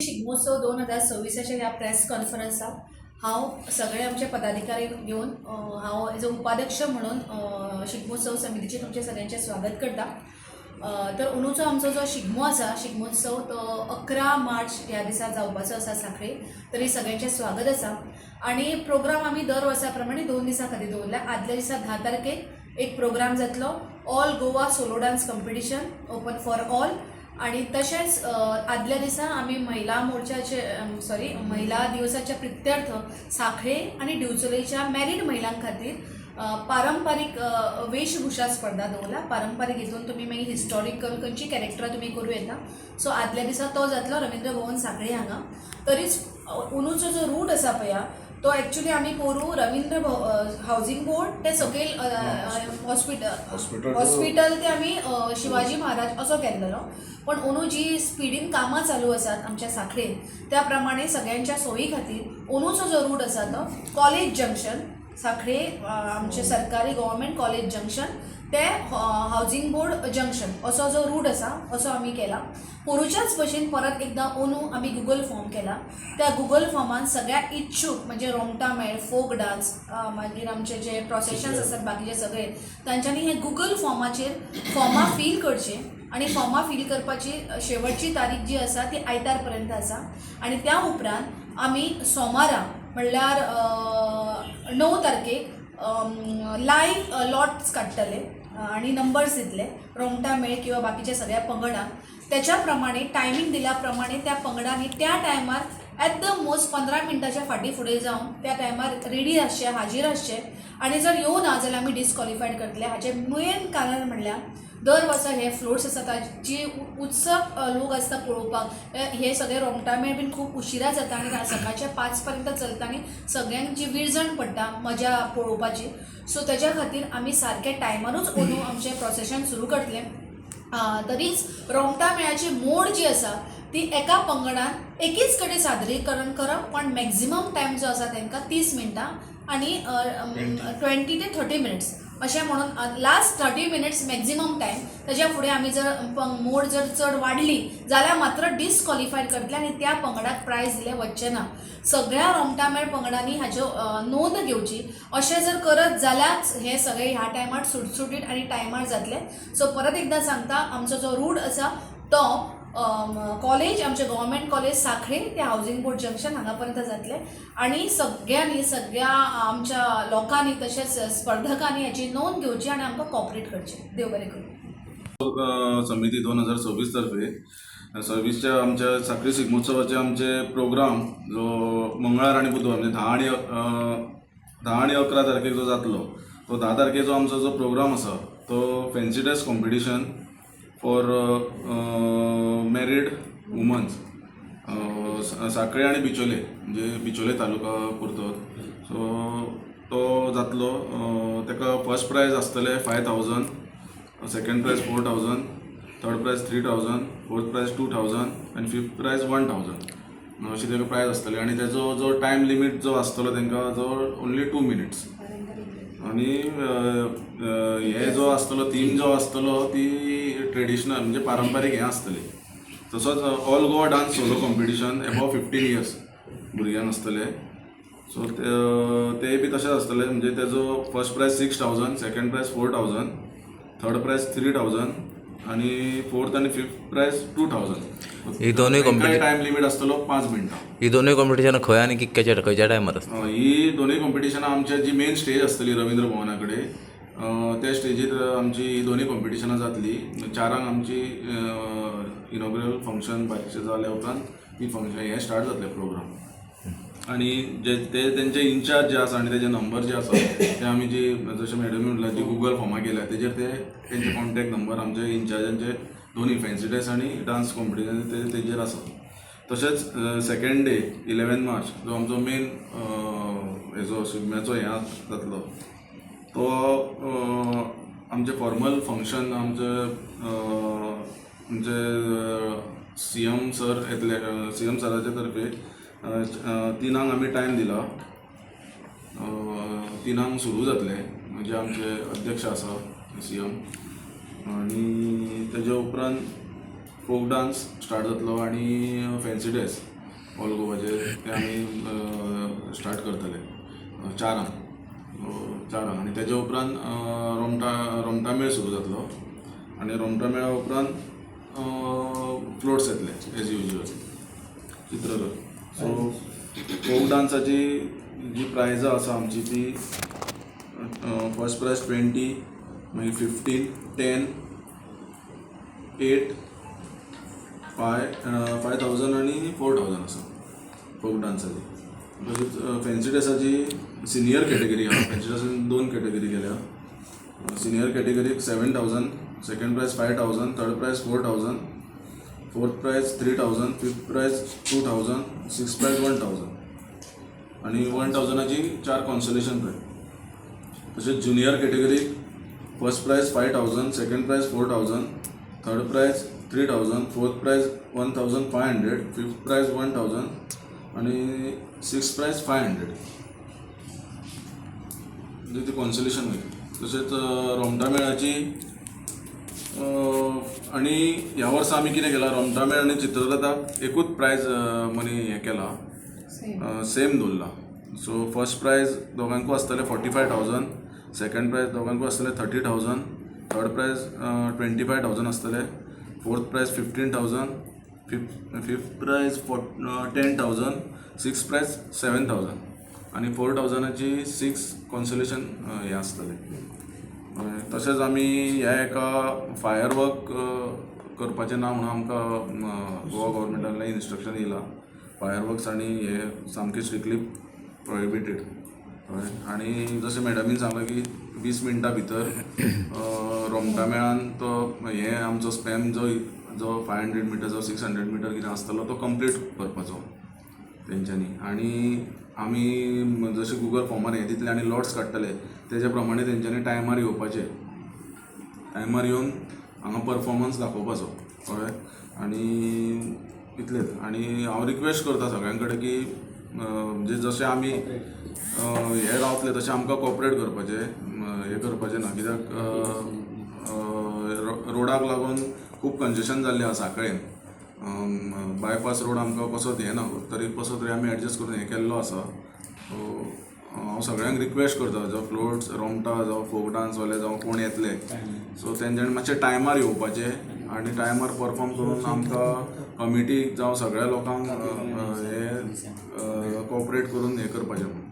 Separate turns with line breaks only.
शिगमोत्सव 2026आच्या ह्या प्रेस कॉन्फरन्साक हांव सगळे आमचे पदाधिकारी घेवन, हांव एज अ उपाध्यक्ष म्हणून शिगमोत्सव समितीचें तुमचें सगळ्यांचें स्वागत करता. तर अंदूचो आमचो जो शिगमो आसा, शिगमोत्सव, तो 11 मार्च ह्या दिसा जावपाचो आसा सांखळे. तरी सगळ्यांचें स्वागत आसा आनी प्रोग्राम आमी दर वर्सा प्रमाणे 2 दिसां खातीर दवरला. आदल्या दिसा 10 तारखेक एक प्रोग्राम जातलो, All Goa Solo Dance Competition, open for all. आणि तशेंच आदल्या दिसा आमी महिला मोर्चाचे, सॉरी, महिला दिवसाच्या प्रित्यर्थ सांखळे आनी दिवचलेच्या मॅरीड महिलां खातीर पारंपारीक वेशभूषा स्पर्धा दवरला. पारंपारीक हितून तुमी मागीर हिस्टॉरिकल खंयची कॅरेक्टरां तुमी करूं येता. सो आदल्या दिसा तो जातलो रवींद्र भवन सांखळे हांगा. तरीच अंदूचो जो रूट आसा पळया, तो एक्चुली आमी पोरूं रवींद्र हावजींग बोर्ड ते सकयल हॉस्पिटल
हॉस्पिटल.
हॉस्पिटल ते आमी शिवाजी महाराज असो केल्लेलो. पण अंदू जी स्पिडीन कामां चालू आसात आमच्या सांखळेन, त्या प्रमाणे सगळ्यांच्या सोयी खातीर अंदूचो जो रूट आसा तो कॉलेज जंक्शन सांखळे, आमचे सरकारी गव्हर्मेंट कॉलेज जंक्शन ते हावजींग बोर्ड जंक्शन असो जो रूट आसा, असो आमी केला. पोरूच्याच भशेन परत एकदां अंदू आमी गुगल फॉर्म केला. त्या गुगल फॉर्मान सगळ्या इच्छूक, म्हणजे रोमटा मेळ, फोक डान्स, मागीर आमचे जे प्रोसेशन्स आसात बाकीचे सगळे, तांच्यांनी हे गुगल फॉर्माचेर फॉर्मां फील करचे आनी फॉर्मां फील करपाची शेवटची तारीख जी आसा ती आयतार पर्यंत आसा. आनी त्या उपरांत आमी सोमारा, म्हणल्यार 9 तारखेक लायव्ह लॉट्स काडटले आनी नंबर्स दितले रोमटा मेळ किंवा बाकीच्या सगळ्या पंगडांक. त्याच्या प्रमाणे, टायमींग दिल्या प्रमाणे त्या पंगडांनी त्या टायमार ॲट the most 15 मिनटाच्या फाटीं फुडें जावन त्या टायमार रेडी आसचे, हाजीर आसचे आनी जर येवना जाल्यार आमी डिसक्वॉलिफायड करतले. हाचें मेन कारण म्हणल्यार दर वर्सा हे फ्लोट्स आसता, जी उत्सव लोक आसता पळोवपाक, हे सगळे रोमटा मेळ बीन खूब उशिरा जाता आनी सकाळच्या 5 पर्यंत चलता आनी सगळ्यांक जी विरजण पडटा मजा पळोवपाची. सो तेज्या खातीर आमी सारके टायमारूच अंदू आमचें प्रोसेशन सुरू करतले. तरीच रोमटा मेळाची मोड जी आसा ती एका पंगडान एकीच कडेन सादरीकरण करप, पण मॅक्झिमम टायम जो आसा तांकां 30 मिनटां आनी 20 ते 30 मिनिट्स अशें म्हणून लास्ट 30 मिनिट्स मॅक्झिमम टायम. ताज्या फुडें आमी जर मोड जर चड वाडली जाल्यार मात्र डिसक्वॉलिफायड करतले आनी त्या पंगडाक प्रायज दिलें वचचें ना. सगळ्या रोमटामेळ पंगडांनी हाच्यो नोंद घेवची. अशें जर करत जाल्यारच हे सगळे ह्या टायमार सुटसुटीत आनी टायमार जातले. सो परत एकदां सांगता, आमचो जो रूट आसा तो कॉलेज, आमचे गव्हर्मेंट कॉलेज सांखळे ते हावजींग बोर्ड जंक्शन हांगा पर्यंत जातले आनी सगळ्यांनी, सगळ्या आमच्या लोकांनी तशेंच स्पर्धकांनी हाची नोंद घेवची आनी आमकां कॉपरेट करचें. देव बरें करूं.
समिती 2026 तर्फे 26च्या आमच्या साखळी शिगमोत्सवाचे आमचे प्रोग्राम जो मंगळार आनी बुधवार, म्हणजे 10 आनी 11 तारखेक जो जातलो, तो 10 तारखेचो आमचो जो प्रोग्राम आसा तो fancy dress competition for married womens, Sanquelim आनी बिचोले, म्हणजे बिचोले तालुका पुरतो. सो तो जातलो. ताका फर्स्ट प्रायज आसतले 5,000, second prize 4,000, third prize 3,000, fourth prize 2,000 आनी फिफ्थ प्रायज 1,000 अशी ताका प्रायज आसतली. आनी तेजो जो टायम लिमीट जो आसतलो तांकां जो ओन्ली 2 मिनिट्स. आनी अ, अ, हे जो आसतलो, थीम जो आसतलो ती ट्रेडिशनल, म्हणजे पारंपारीक हें आसतली. तसोच All Goa Dance Solo Competition above 15 years भुरग्यांक आसतले. सो ते बी तशेंच आसतले, म्हणजे तेजो first prize 6,000, second prize 4,000, third prize 3,000 आनी फोर्थ आनी फिफ्थ प्रायज 2,000.
ही दोनूय
टायम लिमीट आसतलो 5 मिनटां.
ही दोनूय कॉम्पिटिशन खंय आनी कितक्याच्या, खंयच्या टायमार आसता?
ही दोनूय कॉम्पिटिशनां आमच्या जी मेन स्टेज आसतली रवींद्र भवना कडेन, त्या स्टेजीर आमची ही दोनूय कॉम्पिटिशनां जातली. 4 आंक आमची इनॉग्रल फंक्शन बाकीचें जाल्या उपरांत ती फंक्शन हें स्टार्ट जातलें प्रोग्राम. आनी जे ते तेंचे इन्चार्ज जे आसा आनी तेजे नंबर जे आसा ते आमी जी जशें मॅडमी म्हणलां, जी गुगल फॉर्मां केल्या तेजेर ते तेंचे कॉन्टॅक्ट नंबर आमचे इन्चार्जांचे दोनूय फॅन्सी ड्रेस आनी डान्स कॉम्पिटिशन ते तेजेर आसा. तशेंच सेकंड डे 11 मार्च जो आमचो मेन हेजो शिगम्याचो हें जातलो, तो आमचें फॉर्मल फंक्शन आमचे आमचे सीएम सर येतले. सीएम सराचे तर्फे 3 आंक आमी टायम दिला. 3 आंक सुरू जातलें, म्हणजे आमचे अध्यक्ष आसा सीएम आनी तेज्या उपरांत फोक डान्स स्टार्ट जातलो आनी फॅन्सी ड्रेस ऑल गोवाचे ते आमी स्टार्ट करतले 4 चारांक. 4 चारांक आनी तेज्या उपरांत रोमटा मेळ सुरू जातलो आनी रोमटा मेळा उपरांत फ्लोट्स येतले एज युजल चित्ररथ. सो फोक डान्साची जी प्रायजां आसा आमची ती फर्स्ट प्रायज 20, मागीर 15, 10, 8, 5 5,000 आनी 4,000 आसा फोक डान्साची. तशीच फॅन्सी ड्रेसाची सिनियर कॅटेगरी आहा. फॅन्सी ड्रेसान दोन कॅटेगरी केल्या. सिनियर कॅटेगरीक 7,000, second prize 5,000, third prize 4,000, fourth prize 3,000, fifth prize 2,000, sixth prize 1,000 आनी 1,000ाची चार कॉन्सोलेशन प्रायज. तशेंच junior कॅटेगरीक first prize 5,000, second prize 4,000, third prize 3,000, fourth prize 1,500, fifth prize 1,000 आनी सिक्स प्रायज 500, म्हणजे ती कॉन्सोलेशन वयता. तशेंच रोमटा मेळाची आनी ह्या वर्सा आमी कितें केलां, रोमटा मेळ आनी चित्ररथाक एकूच प्रायज मनी हें केलां, सेम दवरला. सो फर्स्ट प्रायज दोगांकूय आसतलें 45,000, सेकंड प्रायज दोगांकूय आसतलें 30,000, थर्ड प्रायज 25,000 आसतलें, fourth prize 15,000, fifth prize 10,000, sixth prize 7,000 आनी 4,000ाची सिक्स कॉन्सोलेशन हें आसतलें. हय, तशेंच आमी ह्या एका फायर वर्क करपाचें ना म्हणून आमकां गोवा गव्हर्मेंटांतल्यान इन्स्ट्रक्शन येयलां. फायर वर्क्स आनी हे सामकें स्ट्रिक्टली प्रोहिबिटेड. हय, आनी जशें मॅडमीन सांगलां की 20 मिनटां भितर रोमटा मेळान तो हे आमचो स्पॅन जो जो 500 मिटर जावं 600 मिटर कितें आसतलो तो कंप्लीट करपाचो तेंच्यांनी. आनी आमी जशें गुगल फॉर्मार हें दितले आनी लॉट्स काडटले, तेज्या प्रमाणे तेंच्यांनी टायमार येवपाचें, टायमार येवन हांगा परफॉर्मन्स दाखोवपाचो. कळ्ळें? आनी इतलेंच. आनी हांव रिक्वेस्ट करता सगळ्यां कडेन की म्हणजे जशें आमी हे रावतले तशें आमकां कॉपरेट करपाचें, हें करपाचें ना, कित्याक रोडाक लागून खूब कंजेशन जाल्लें आसा सांखळेन. बायपास रोड आमकां कसोच हें ना, तरी कसो तरी आमी एडजस्ट करून हें केल्लो आसा. सो हांव सगळ्यांक रिक्वेस्ट करता, जावं फ्लोट्स रोमटा जावं फोक डान्सवाले जावं कोण येतले, सो तेंच्यांनी मातशें टायमार येवपाचें आनी टायमार परफॉर्म करून आमकां कमिटीक जावं सगळ्या लोकांक हें कॉपरेट करून हें करपाचें म्हणून.